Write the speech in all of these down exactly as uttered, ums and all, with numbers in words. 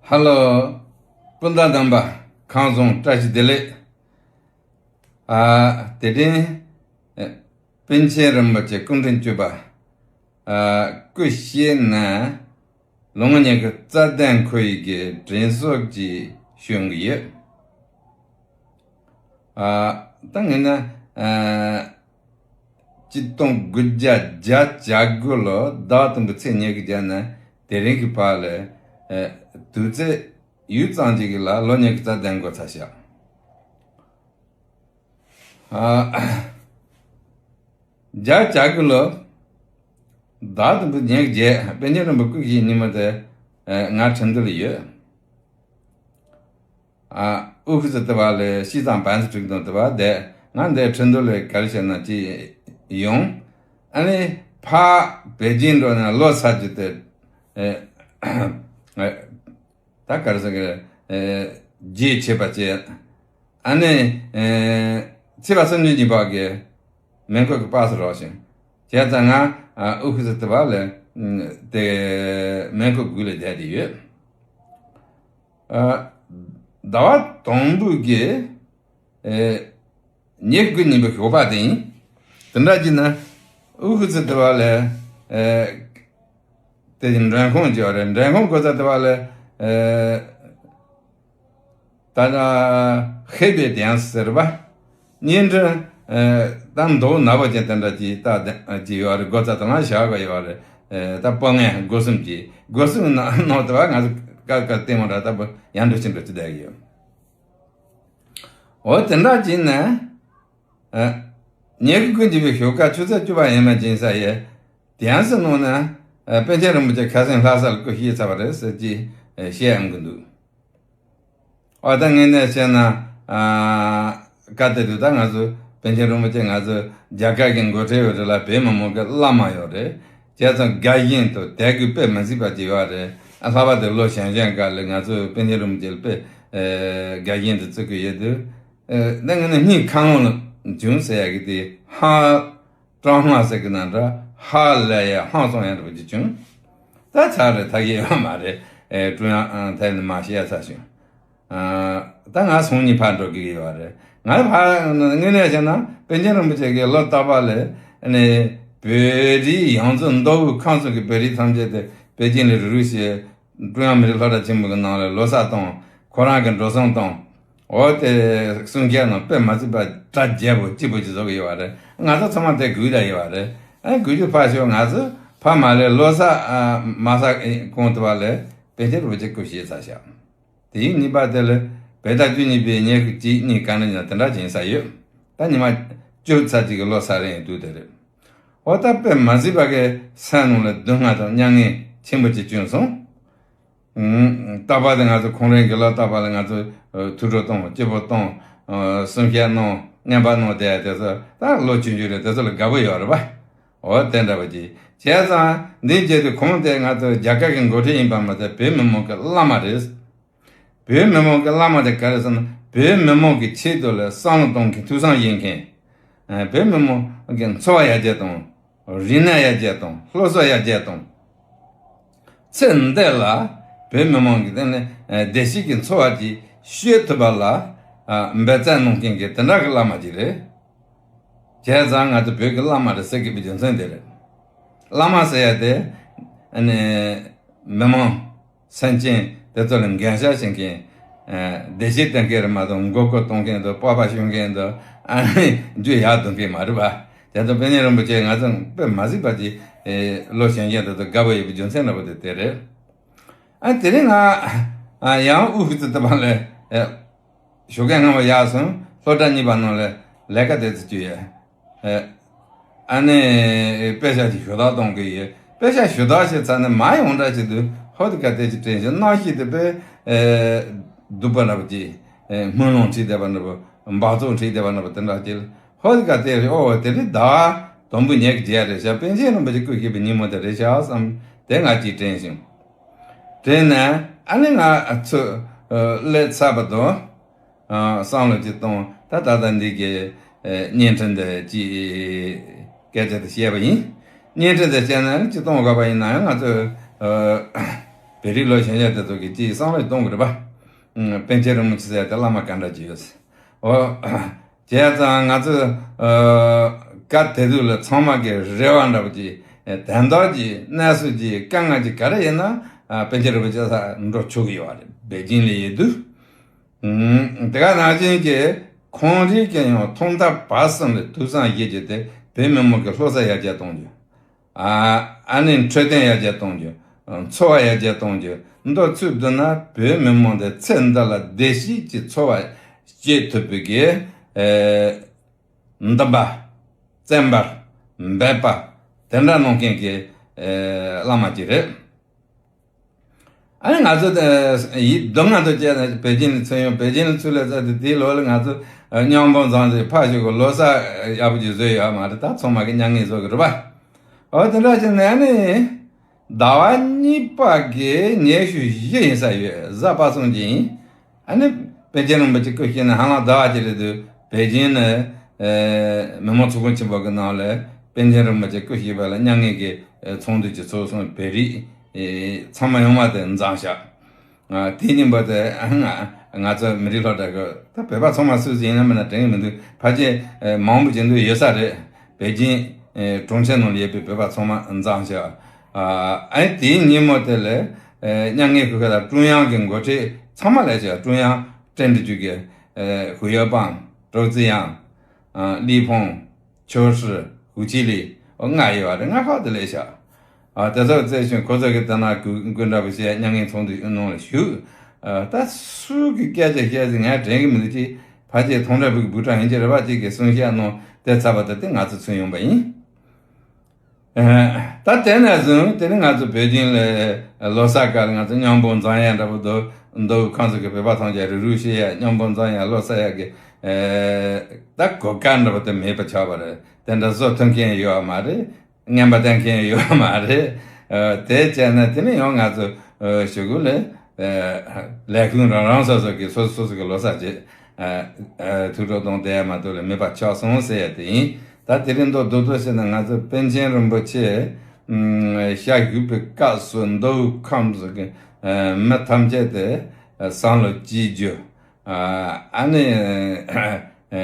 ཧ་ལོ། སྤུན་ཟླ་དམ་པ། ཁམས་བཟང་། བཀྲ་ཤིས་བདེ་ལེགས། ཨ། དེ་རིང་ཨ་པཎ་ཆེན་རིན་པོ་ཆེ་སྐུ་ཕྲེང་བཅུ་པ། ཨ། སྐུ་གཤེགས་ནས་ལོ་ངོ་ཉི་ཤུ་རྩ་བདུན་འཁོར་ཡི་གི་དྲན་གསོ་ཅིག་ཞུ་གི་ཡོད། ཨ། ད་ངས་ན། ཨ། ཆིག་སྟོང་དགུ་བརྒྱ་བརྒྱད་ཅུ་གྱ་དགུ་ལོ་ཟླ་དང་པོའི་ཚེས་ཉི་ཤུ་རྩ་བདུན་ནས་དེ་རིང་གི་བར་ལ། ཨ། དུས་ཚོད་ཡུད་ཙམ་ཅིག་གི་ལ་ལོ་ཉི་ཤུ་རྩ་བདུན་འགོར་ཚར་ཤག། ཨ། བརྒྱད་ཅུ་གྱ་དགུ་ལོ་ཟླ་དང་པོའི་ཉི་ཤུ་རྩ་བརྒྱད། པཎ་ཆེན་རིན་པོ་ཆེ་སྐུ་གཤེགས་ཉིན་མོ་དེ། ཨ། ང་ཁྲིན་ཏུའུ་ལ་ཡོད། ཨ། དབུ་ཁུག་ཙི་ལྟ་བ་ལ་ཤིས་ཙང་བན་ཙི་ཁྲིག་དང་ལྟ་བ་དེ། ང་འདིར་ཁྲིན་ཏུའུ་ལ་ག་རེ་བྱས་ན་ཅིག་ཡོང་། ཨ་ནི་ཕར་པེ་ཅིང་འགྲོ་ནས་ལོ་གསར་གྱི་དེ། ཨ། ད་ག་རེ་ཟེར་གི། ཨ། རྗེས་ཆོད་པ་བྱས། ཨ་ནི། ཨ། ཚེས་པ་སུམ་ཅུ་ཉིན་པ་གི་མེ་འཁོར་གྱི་པར་སི་རག་བྱུང་། བྱས་ཙང་ང་། ཨ། དབུ་ཁུག་ཙི་ལྟ་བ་ལ། ཨ། དེ་མེ་འཁོར་སྒུག་ལ་བསྡད་དེ་ཡོད། ཨ། ཟླ་བ་དང་པོ་གི། ཨ། ཉི་ཤུ་དགུ་ཉིན་པའི་ཞོགས་པ་དེ་ཡིན། དེ་འདྲ་བྱས་ན་དབུ་ཁུག་ཙི་ལྟ་བ་ལ། ཨ། དེ་བཞིན་མགྲོན་ཁང་བྱས་པ་རེད། མགྲོན་ཁང་སྒོ་རྩ་ལྟ་བ་ལ། ཨ། ད་ལྟ་ཧེ་པེ་ཏེན་ཟེར་བ། བརྙན་འཕྲིན། ཨ། ད་མདོག་ནག་པོ་ཅན་དེ་འདྲ་ཅིག་ད་ཅིག་ཡོད་རེད། སྒོ་རྩ་དེ་ལ་བཞག་གི་ཡོད་རེད། ཨ། ད་སྤོ་ངན་སྒོ་གསུམ་གྱི། སྒོ་གསུམ་ནང་ནང་དུ་བ་ང་ཚོ་ཀ་ཀ་ལྟད་མོ་འདྲ་ལྟ་བུ་ཡང་འགྲོ་ཕྱིན་འགྲོ་ཕྱིན་བསྡད་ཀྱི་ཡོད། འོ་དེ་འདྲ་བྱས་ནས། ཨ། ཉི་ཤུ་དགུ་ཉིན་པའི་ཞོགས་ཀ་ཆུ་ཚོད་བཅུ་པ་ཡས་མས་ཅིག་ཡིན་ས་ཡིན། དེ་ཡང་སེ་ནང་ན། ཨ། པཎ་ཆེན་རིན་པོ་ཆེ་ཁ་སང་ལྷ་ས་ལ་སྐུ་གཤེགས་ཚར་བ་རེད་ཟེར་གྱི། ཨ། བཤད་ཡོང་གི་འདུག། འོ་ད་དངོས་གནས་བཤད་ན། ཨ། སྐབས་དེ་དུས་ད་ང་ཚོ་པཎ་ཆེན་རིན་པོ་ཆེ་ང་ཚོ་རྒྱ་གར་གྱི་འགོ་ཁྲིད་ཡོད་རེད་ལ། བོད་མི་མང་གི་བླ་མ་ཡོད་རེད། བྱས་ཙང་དགའ་ཞེན་དང་དད་གུས་དཔེ་མི་སྲིད་པ་ཅིག་ཡོད་རེད། ཨ། ལྷག་པར་དུ་ལོ་གཞོན་གཞོན་སྐབས་ལ་ང་ཚོ་པཎ་ཆེན་རིན་པོ་ཆེ་ལ་དཔེ། ཨ། དགའ་ཞེན་དུ་བརྩི་གི་ཡོད་དུས། ཨ། ད་དངོས་གནས་སྙིང་ཁ་ངོ་ལ་བྱུང་ཟེར་ཡ་གི་དེ་ཧ། ཀྲང་ཧྭ་ཟེར་གི་ན་འདྲ། ཧ་ལས་ཡ་ཧང་སོང་ཡ་འདྲ་པོ་ཅིག་བྱུང་། ད་ཚར་རེད། ཐག་གིས་ཡོད་མ་རེད། ཨེ། ཀྲུང་དབྱང་ཨང་ཐད་ནས་མ་བཤད་ཚར་བྱུང་། ཨ། ད་ང་སང་ཉིན་ཕར་འགྲོ་གི་ཡོད་རེད། ང་ཕར་དངོས་གནས་བཤད་ན་པཎ་ཆེན་རིན་པོ་ཆེ་གིས་ལོ་རྟག་པར་ལ་ནས་བོད་རིགས་ཡོངས་རྫོགས། མདོ་དབུས་ཁམས་གསུམ་གྱི་བོད་རིགས་ཐམས་ཅད་དེ་པེ་ཅིང་ལ་རུབ་རུབ་བྱས། ཀྲུང་དབྱང་མི་རིགས་སློབ་གྲྭ་ཆེན་མོ་གི་ནང་ལ་ལོ་གསར་བཏང་། ཁོ་རང་གི་འགྲོ་སོང་བཏང་། འོ་དེ་གསུང་བཤད་ནང་དཔེ་མ་སྲིད་པ་གྲ་རྒྱས་པོ་སྐྱིད་པོ་ཅིག་བཟོ་གི་ཡོད་པ་རེད། ང་ཚོ་ཚང་མ་དེ་སྒུག་བསྡད་ཡོད་པ་རེད། ཨ། སྒུག་རྒྱུ་ཕར་ཞོག། ང་ཚོ་ཕ་མ་ལས་ལོ་གསར། ཨ། མ་ཟ་གོང་དུ་བ་ལས་པཎ་ཆེན་རིན་པོ་ཆེ་སྐུ་གཤེགས་ཚར་ཤག། དེའི་ཉིན་པ་དེ་ལ་བོད་ཟླ་བཅུ་གཉིས་པའི་ཉི་ཤུ་གཅིག་གཉིས་ག་འདྲ་ཡིན་ན་དེ་འདྲ་ཅིག་ཡིན་ས་ཡོད། ད་ཉི་མ་བཅུ་ཚར་གཅིག་གི་ལོ་གསར་རེད། དུས་དེ་རེད། འོ་ད་དཔེ་མ་སྲིད་པ་གི་སེམས་ནང་ལ་སྡུག་བསྔལ་དང་མྱ་ངན་ཆེན་པོ་ཅིག་བྱུང་སོང་། ཨུམ། རྟག་པར་དུ་ང་ཚོ་ཁོང་རང་གི་ལོ་རྟག་པར་ལ་ང་ཚོ་ཐུགས་སྤྲོ་གཏོང་། སྐྱིད་པོ་གཏོང་། ཨ། གསུང་བཤད་གནང་། རྔན་པ་གནང་། དེ་དེ་ཚོ་ད་ལོ་ཆུང་ཆུང་རེད། དེ་ཚོ་ལ་དགའ་པོ་ཡོད་རེད་པ། འོ་དེ་འདྲ་པོ་ཅིག་བྱས་ཙང་འདི་བྱས་དུས་ཁོང་དེ་ང་ཚོ་རྒྱ་གར་གྱི་འགོ་ཁྲིད་ཡིན་པ་མ་ཟད་བོད་མི་མང་གི་བླ་མ་རེད། བོད་མི་མང་གི་བླ་མ་དེ་ག་རེ་ཟེར་ན། བོད་མི་མང་གི་ཆེད་དུ་ལ་བསམ་བློ་གཏོང་མཁན། ཐུགས་བསམ་བཞེས་མཁན། ཨ། བོད་མི་མང་གི་འཚོ་བ་ཡར་རྒྱས་གཏོང་། རིག་གནས་ཡར་རྒྱས་གཏོང་། སློབ་གསོ་ཡར་རྒྱས་གཏོང་། ཚེ་འདི་ལ་བོད་མི་མང་གི་སྟེང་ནས། ཨ། བདེ་སྐྱིད་ཀྱི་འཚོ་བ་ཅིག་སྐྱེལ་ཐུབ་པ་ལ། ཨ། འབད་བརྩོན་གནང་མཁན་གྱི་དེ་འདྲ་གི་བླ་མ་ཅིག་རེད། བྱས་ཙང་ང་ཚོ་བོད་ཀྱི་བླ་མ་རེད་ཟེར་དགོས་པའི་རྒྱུ་མཚན་དེ་རེད། བླ་མ་ཟེར་ཡ་དེ། ཨ་ནི་མི་མང་། སེམས་ཅན་དེ་ཚོ་ལ་འགན་ཤེས་བྱེད་མཁན། ཨ། བདེ་སྐྱིད་གཏོང་མཁན་རེད་མ་གཏོགས་མགོ་སྐོར་གཏོང་མཁན་དང་། སྤོབས་པ་ཤོར་མཁན་དང་། ཨ་ནི་རྒྱུ་ཡག་འདོན་མཁན་མ་རེད་པ། དེ་ཚོ་དཔེ་ཉེ་རིན་པོ་ཆེ་ང་ཚོ་དཔེ་མ་སྲིད་པ་ཅིག། ཨེ། ལོ་གཞོན་གཞོན་དེ་ཚོ་དགའ་པོ་ཡོད་པའི་རྒྱུ་མཚན་འདྲ་པོ་དེ་དེ་རེད། ཨ། དེ་རིང་ང་། ཨ། ཡང་དབུ་ཁུག་ཙི་ལྟ་བ་ལ། ཨེ། ཞོགས་ཀས་སྔ་མོ་ཡར་སོང་། སློབ་གྲྭ་གཉིས་པ་ནང་ལ་ལས་ཀ་དེ་ཚོ་བྱས་ཡོད། ཨ་ནི་དཔེ་ཆ་ཅིག་ཞུ་དག་གཏོང་གི་ཡོད། དཔེ་ཆ་ཞུ་དག་བྱས་ཚར་ནས་མར་ཡོང་འདྲ་བྱེད་དུས་ཧོ་དེ་ག་དེ་ཅིག་དྲན་བྱུང་། གནམ་གཤིས་དེ་དཔེ། ཨེ། སྡུག་པ་འདྲ་པོ་ཅིག། ཨེ། སྨུག་ལོང་འཁྲིགས་བསྡད་པ་འདྲ་པོ། འབག་བཙོག་འཁྲིགས་བསྡད་པ་འདྲ་པོ་དེ་འདྲ་ཅིག། ཧོ་དེ་ག་དེ་རེད། ཨོ་དེ་རིང་ཟླ་བ་དང་པོ་ཉི་ཤུ་རྩ་བརྒྱད་རེད་ཤག། པཎ་ཆེན་རིན་པོ་ཆེ་སྐུ་གཤེགས་པའི་ཉིན་མོ་དེ་རེད་ཤག་བསམ། དེ་ང་ཅིག་དྲན་བྱུང་། དེ་ནས་ཨ་ནི་ང་ཚོ་སླེབས་ཚར་བ་དང་། ཨ། བསམ་བློ་ཅིག་བཏང་། ད་ད་ལྟ་འདི་གི། ཨེ། བརྙན་འཕྲིན་འདི་ཅིག་སྐད་ཆ་དེ་བཤད་པ་ཡིན། བརྙན་འཕྲིན་འདི་བཤད་ན་ནི་ཅིག་གཏོང་དགོས་པ་ཡིན་ན་ཡང་ང་ཚོ། ཨ། བོད་རིགས་ལོ་གཞོན་ཡག་དེ་ཚོ་གི་ཅིག་བསམ་བློ་གཏོང་དགོས་རེད་པ། ཨ། པཎ་ཆེན་རིན་པོ་ཆེ་ཟེར་ཡག་དེ་བླ་མ་ག་འདྲ་ཅིག་ཡོད་ཟེར། འོ། བྱས་ཙང་ང་ཚོ་ཨ་སྐབས་དེ་དུས་ལ་ཚང་མ་གི་རེ་བ་འདྲ་པོ་ཅིག་དོན་དག་ཅིག་གནས་ཚུལ་ཅིག་དཀའ་ངལ་ཅིག་ག་རེ་ཡིན་ན་ཨ་པཎ་ཆེན་རིན་པོ་ཆེ་ས་འགྲོ་ཆོག་གི་ཡོད་རེད། པེ་ཅིང་ལ་ཡོད་དུས། ཨ། དེ་ག་ནང་བཞིན་གྱི་ཁོང་རང་གིས་ཡང་ཐོག་མཐའ་བར་གསུམ་ལ་ཐུགས་བསམ་བཞེས་རྒྱུ་དེ་བོད་མི་མང་གི་སློབ་གསོ་ཡར་རྒྱས་གཏོང་རྒྱུ། ཨ་ཨ་ནི་འཕྲོད་བསྟེན་ཡར་རྒྱས་གཏོང་རྒྱུ། འཚོ་བ་ཡར་རྒྱས་གཏོང་རྒྱུ། མདོར་ཚུལ་བསྡུ་ན་བོད་མི་མང་དེ་ཚེ་འདི་ལ་བདེ་སྐྱིད་ཀྱི་འཚོ་བ་སྐྱེལ་ཐུབ་པའི་གི་ཨེ་འདུན་པ། བཙན་པ། འབད་པ། དེ་འདྲ་གནང་མཁན་གྱི་ཨེ་བླ་མ་ཅིག་རེད། ཨ་ནི་ང་ཚོ་དེ་ཡིད་སྡུག་བསྔལ་དུ་སྐྱེས་ནས་པེ་ཅིང་ལ་ཚུར་ཡོང་། པེ་ཅིང་ལ་ཚུར་སླེབས་ཚར་དུས་དེའི་ལོ་ལ་ང་ཚོ་ཨ་སྙིང་པོ་འཛོམས་ཏེ་ཕར་ཞོག་གི་ལོ་གསར་ཡག་པོ་ཅིག་བཟོས་ཡོད་མ་རེད། ད་ཚང་མ་གི་མྱ་ངན་བཟོ་གི་རེད་པ། འོ་དེ་འདྲ་བྱས་ནས་ཨ་ནི་ཟླ་བ་གཉིས་པ་གི་ཉི་ཤུ་བཞི་ཡིན་ས་ཡོད། གཟའ་པ་སངས་ཅིག་ཡིན། ཨ་ནི་པཎ་ཆེན་རིན་པོ་ཆེ་སྐུ་གཤེགས་ནས་ཧ་ལམ་ཟླ་བ་གཅིག་རེད་འདུག་པེ་ཅིང་ནས་ཨེ་མི་དམངས་ཚོགས་ཁང་ཆེན་པོ་གི་ནང་ལ་པཎ་ཆེན་རིན་པོ་ཆེ་སྐུ་གཤེགས་པ་ལ་མྱ་ངན་གྱི་ཨེ་ཚོགས་འདུ་ཅིག་ཚོགས་སོང་། བོད་རིགས་ཨེ་ཚང་མ་ཡོང་བ་དེ་འཛོམས་ཤག་ཨ་དེ་ཉིན་པ་དེ་ང་ང་ཚོ་མི་རིགས་སློབ་གྲྭ་གི་ད་བོད་པ་ཚང་མ་སུ་ཟིག་ཡིན་ན་མིན་ན་དྲན་གི་མི་འདུག་ཕལ་ཆེར་ཨེ་མང་པོ་ཅིག་འདུག་ཡོད་ས་རེད། པེ་ཅིང་ཨེ་གྲོང་ཁྱེར་ནང་ལ་ཡོད་པའི་བོད་པ་ཚང་མ་འཛོམས་ཤག་ཨ་ཨ་ནི་དེའི་ཉིན་མོ་དེ་ལ་ཨེ་མྱ་ངན་གུས་ཕྱག་དང་ཀྲུང་དབྱང་གི་འགོ་ཁྲིད་ཚང་མ་ལ་ཞག་ཀྲུང་དབྱང་ཀྲེན་ཀྲི་ཅུས་ཀྱི་ཨེ་ཧུའུ་ཡའོ་པང་། ཀྲོའུ་ཙི་དབྱང་། ཨ་ལི་ཕུང་། ཆོས་ཧྲི། ཧུའུ་ཆི་ལི། འོ་ལྔ་ཡོད་པ་རེད། ལྔ་ཁག་དེ་ལས་ཤག་ཨ་དེ་ཚོ་བཙལ་བྱུང་། ཁོ་ཚོ་གི་དེ་ན་གུས་བཀུར་འདྲ་པོ་བྱས་མྱ་ངན་ཚོགས་འདུ་ནང་ལ་ཞུགས། ཨ་ད་སུ་གི་སྐད་ཆ་བཤད་ཟིན་ངས་དྲན་གི་མི་འདུག་ཅིག་ཕལ་ཆེར་ཐང་འབྲས་བུ་གི་བུ་ཕྲུག་ཡིན་གྱི་རེད་པ། ཅིག་གི་གསུང་བཤད་ནང་དེ་ཚར་བ་དེ་དེ་ང་ཚོ་ཚུར་ཡོང་པ་ཡིན། ཨ་ད་དེ་ནས་བཟུང་དེ་ནི་ང་ཚོ་བོད་ཁྱིམ་ལ་ལོ་གསར་སྐབས་ལ་ང་ཚོ་མཉམ་པོ་འཛོམས་ཡག་འདྲ་པོ་འདུག་མདོ་དབུས་ཁམས་གསུམ་གྱི་བོད་པ་ཐམས་ཅད་རུབ་རུབ་བྱེད་ཡག་མཉམ་པོ་འཛོམས་ཡག་ལོ་གསར་ཡག་གི་ཨེ་ད་གོ་སྐབས་འདྲ་པོ་དེ་མེད་པ་ཆགས་པ་རེད། དེ་འདྲ་བཟོ་ཐུབ་མཁན་ཡོད་མ་རེད། རྔན་པ་བསྟན་མཁན་ཡོད་མ་རེད། ཨ་དེ་བྱས་ན་དེ་ནི་ཡང་ང་ཚོ་ཨ་ཞུ་གུ་ལས་ཨ་ལས་ཁུངས་རང་རང་སོ་སོ་གི་སོ་སོ་སོ་སོ་གི་ལོ་གསར་བྱེད་ཨ་ཨ་ཐུགས་སྤྲོ་གཏོང་བསྡད་ཡ་མ་གཏོགས་ལས་མེད་པ་ཆགས་སོང་ཟེར་ཡ་དེ་ཡིན། ད་དེ་རིང་མདོར་བསྡུས་བཤད་ན་ང་ཚོ་པཎ་ཆེན་རིན་པོ་ཆེ་ཨ་ཞལ་བཞུགས་པའི་སྐབས་སུ་མདོ་དབུས་ཁམས་སུ་གི་ཨ་མི་ཐམས་ཅད་དེ་ཨ་བསམ་བློ་གཅིག་གྱུར། ཨ་ཨ་ནི་ཨ་ཨ་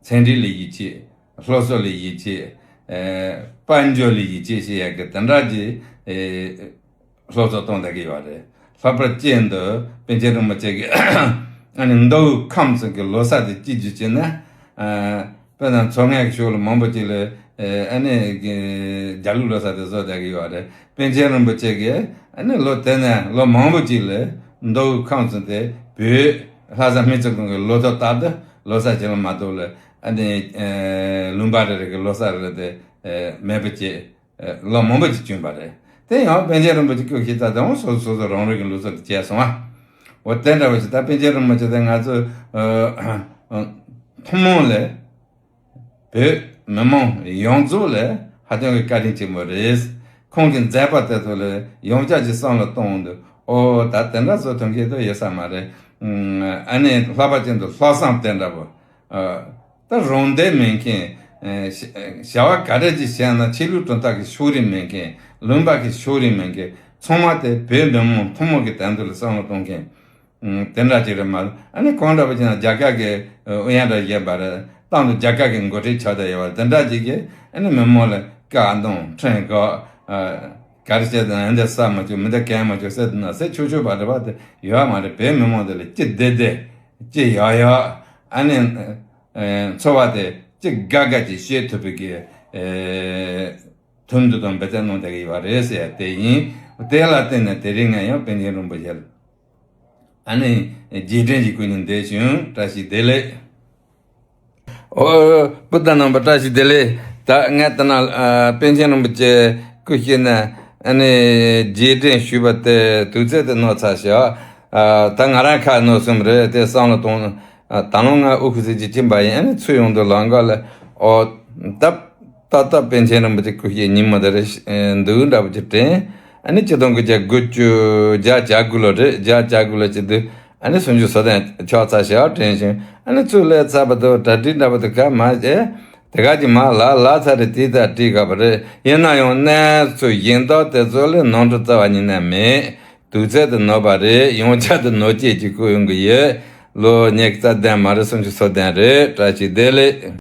ཚན་རིག་ལ་ཡིད་ཆེས། སློབ་གསོ་ལ་ཡིད་ཆེས། ཨེ་དཔལ་འབྱོར་ལ་ཡིད་ཆེས་བྱེད་ཡག་གི་དེ་འདྲ་གྱི་ཨེ་སློབ་གསོ་གཏོང་བསྡད་ཀྱི་ཡོད་རེད། ལྷག་པར་ཅན་དུ་པཎ་ཆེན་རིན་པོ་ཆེ་གིས་ཨ་ནི་མདོ་དབུས་ཁམས་གསུམ་གྱི་ལོ་གསར་དེ་གཅིག་གྱུར་བྱས་ན། ཨ་དཔེར་ན་མཚོ་སྔོན་གྱི་ཕྱོགས་ལ་མང་པོ་ཅིག་ལ་ཨེ་ཨ་ནི་གི་རྒྱ་ལུགས་ལོ་གསར་དེ་བཟོ་བསྡད་ཀྱི་ཡོད་རེད། པཎ་ཆེན་རིན་པོ་ཆེ་གིས་ཨ་ནི་ལོ་དེ་ནས་ལོ་མང་པོ་ཅིག་ལ་མདོ་དབུས་ཁམས་གསུམ་དེ་བོད་ལྷ་ས་སྨད་ཆུ་སྒང་གི་ལོ་ཐོ་ལྟར་དུ་ལོ་གསར་བྱེད་ལ་མ་གཏོགས་ལ། ཨ་ནི་ཨེ་ལུང་པ་རེ་རེ་གི་ལོ་གསར་རེ་དེ་ཨེ་མེད་པ་བྱས། ཨེ་ལོ་མང་པོ་ཅིག་བྱུང་བ་རེད། དེ་ཡང་པཎ་ཆེན་རིན་པོ་ཆེ་སྐུ་གཤེགས་ཚར་དུས་སོ་སོ་སོ་སོ་རང་རང་གི་ལུགས་སྲོལ་དེ་བྱས་སོང་ཨ། འོ་དེ་འདྲ་བ་ཞིག་ད་པཎ་ཆེན་རིན་པོ་ཆེ་དེ་ང་ཚོ་ཨ་ཨ་ཐུན་མོང་ལ་བོད་མི་མང་ཡོངས་རྫོགས་ལ་ཧ་ཅང་གི་བཀའ་དྲིན་ཆེན་པོ་རེད། ཁོང་གི་མཛད་པ་དེ་ཚོ་ལ་ཡང་བསྐྱར་གྱི་བསམ་བློ་གཏོང་དུས་ཨོ་ད་དེ་འདྲ་བཟོ་ཐུབ་མཁན་དེ་ཡོད་ས་མ་རེད། ཨ་ནི་ལྷག་པར་ཅན་དུ་ལྷག་བསམ་དེ་འདྲ་བོ། ཨ་ད་རང་བདེ་མེད་མཁན། ཨ་བྱ་བ་ག་འདྲ་ཅིག་བྱས་ན་ཆོས་ལུགས་གྲུབ་མཐའ་གི་ཕྱོགས་རིས་མེད་མཁན། ལུང་པ་གི་ཕྱོགས་རིས་མེད་མཁན། ཚང་མ་དེ་བོད་མི་མང་ཐུན་མོང་གི་དོན་དུ་ལ་བསམ་བློ་གཏོང་མཁན། ཨ་དེ་འདྲ་ཅིག་རེད་མ་གཏོགས། ཨ་ནི་གང་འདྲ་བ་ཅིག་ན་རྒྱ་གར་གི་ཨུ་ཡོན་འདྲ་བཞེས་པ་རེད། ཏང་དང་རྒྱལ་ཁབ་ཀྱི་འགོ་ཁྲིད་ཆགས་བསྡད་ཡོད་པ་རེད། དེ་འདྲ་ཅིག་གིས་ཨ་ནི་མི་མང་ལ་བཀའ་གནང་ཁྲིམས་བཀག་ཨ་ག་རེ་བྱས་ཏེ་ཨ་འདི་ཟ་མ་བཅུག་མི་འདི་གན་མ་བཅུག་ཟེར་དུས་ན་ཟེར་ཆོག་ཆོག་པ་རེད་པ། དེ་ཡོད་མ་རེད། བོད་མི་མང་དེ་ལ་ཅི་བདེ་བདེ་ཅི་ཡག་ཡག་ཨ་ནི་ཨེ་འཚོ་བ་དེ་ཅི་དགའ་དགའ་ཅིག་བྱེད་ཐུབ་པའི་གི་ཨེ་དོན་དུ་དང་འབད་བརྩོན་གནང་བསྡད་ཀྱི་ཡོད་པ་རེད་ཟེར་ཡ་དེ་ཡིན། དེ་ལ་བརྟེན་ནས་དེ་རིང་ང་ཡང་པཎ་ཆེན་རིན་པོ་ཆེར་ཨ་ནི་རྗེས་དྲན་གྱི་སྐུ་ཉིད་འདེབས་བྱུང་། བཀྲ་ཤིས་བདེ་ལེགས། ཨོ། སྤུན་ཟླ་རྣམ་པ་བཀྲ་ཤིས་བདེ་ལེགས། ད་ངས་ད་ན་ཨ་པཎ་ཆེན་རིན་པོ་ཆེ་སྐུ་གཤེགས་ནས་ཨ་ནི་རྗེས་དྲན་ཞུས་པ་དེ་དུས་ཚོད་དེ་ནོར་ཚར་ཤག་ཨ་ད་ང་རང་ཁ་ནོར་སོང་རེད། དེ་བསམ་བློ་གཏོང་། ཨ་ད་ལོ་ང་དབུ་ཁུ་སི་ཅི་ཅི་འབའ་ཡིན། ཨ་ནི་ཚུར་ཡོང་དུས་ལམ་ཁ་ལ་ཨོ་ད་ཏག་ཏག་པཎ་ཆེན་རིན་པོ་ཆེ་སྐུ་གཤེགས་ཉིན་མོ་དེ་རེད་འདུག་འདྲ་པོ་ཅིག་དྲན། ཨ་ནི་ཆིག་སྟོང་དགུ་བརྒྱ་དགུ་བཅུ་བརྒྱད་ཅུ་གྱ་དགུ་ལོ་རེད། བརྒྱད་ཅུ་གྱ་དགུ་ལོ་བྱེད་དུས། ཨ་ནི་སུམ་ཅུ་སོ་བདུན་ཆགས་ཚར་ཤག་དྲན་བྱུང་། ཨ་ནི་ཚུར་སླེབས་ཚར་བ་དང་གྲ་སྒྲིག་འདྲ་པོ་དེ་ག་མ་བྱས། དེ་ག་ཅིག་མར་ལ་ལ་ཚར་རེད། དེ་ད་སྒྲིག་དགོས་པ་རེད། ཡིན་ན་ཡང་གནས་ཚུལ་སྦྱིན་བདག་དེ་ཚོ་ལ་ནོར་འཁྲུལ་རྩ་བ་ཉིད་ནས་མེད། དུས་ཚོད་དུ་ནོར་བ་རེད། ཡང་བསྐྱར་དུ་ནོར་སྐྱེལ་གྱི་བསྐུལ་ཡོང་གི་ཡོད། ལོ་ཉི་ཤུ་རྩ་བདུན་མ་རེད། སུམ་ཅུ་སོ་བདུན་རེད། བཀྲ་ཤིས་བདེ་ལེགས།